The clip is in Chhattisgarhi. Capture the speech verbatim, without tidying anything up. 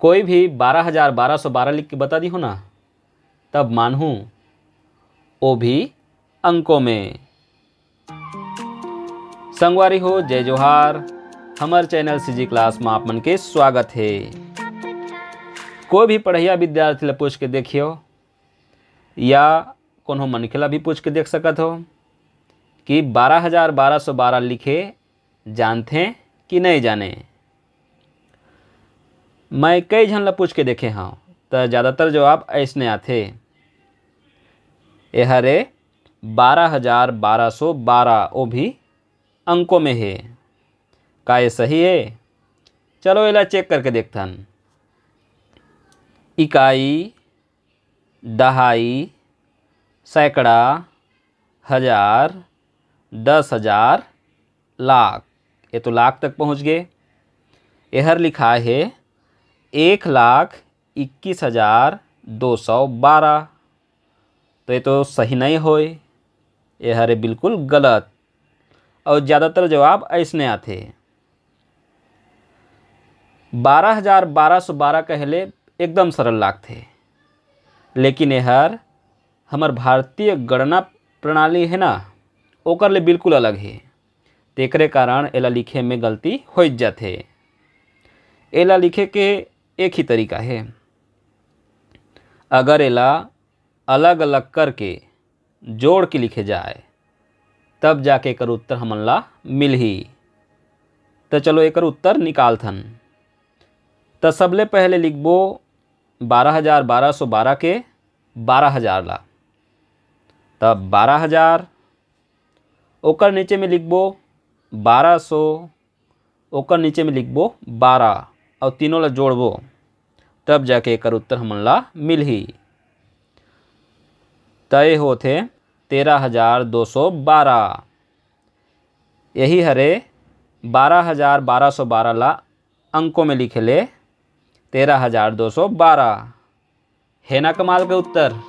कोई भी बारह हजार बारह सौ बारह लिख के बता दिहो ना, तब मानहूँ, वो भी अंकों में। संगवारी हो, जय जोहार। हमर चैनल सीजी क्लास में आप मन के स्वागत हे। कोई भी पढ़इया विद्यार्थी ला पूछ के देखियो, या कोनो मनखे ला भी पूछ के देख सकत हो कि बारह हजार बारह सौ बारह लिखे जानथे कि नहीं जाने। मैं कई झन ला पूछ के देखे हव, त ज़्यादातर जवाब अइसने आथे, "एहर ए बारह हजार बारह सौ बारह, वो भी अंकों में हे।" का ये सही हे? चलो, एला चेक करके देखथन। इकाई, दहाई, सैकड़ा, हजार, दस हजार, लाख। ये तो लाख तक पहुँच गे। एहर लिखाय हे एक लाख इक्कीस हजार दो सौ बारह। तो ये तो सही नहीं होय, एहर बिल्कुल गलत। और ज़्यादातर जवाब अइसने आथे। बारह हजार बारह सौ बारह कहे ले एकदम सरल लागथे, लेकिन एहर हमर भारतीय गणना प्रणाली हे ना, ओकर ले बिल्कुल अलग हे। तेकरे कारण एला लिखे में गलती होइच जाथे। एला लिखे के एक ही तरीका हे, अगर एला अलग-अलग करके जोड़ के लिखे जाए, तब जाके एकर उत्तर हमन ला मिलही। त चलो, एकर उत्तर निकालथन। त सबले पहले लिखबो बारह हजार बारह सौ बारह के बारह हजार ला, तब बारह हजार, ओकर नीचे में लिखबो बारह सौ, ओकर नीचे में लिखबो बारह, और तीनों ला जोड़बो, तब जाके एकर उत्तर हमन ला मिलही। त ए होथे तेरह हजार दो सौ बारह। यही हरे बारह हजार बारह सौ बारह ला अंकों में लिखे ले तेरह हजार दो सौ बारह। हे ना कमाल के उत्तर?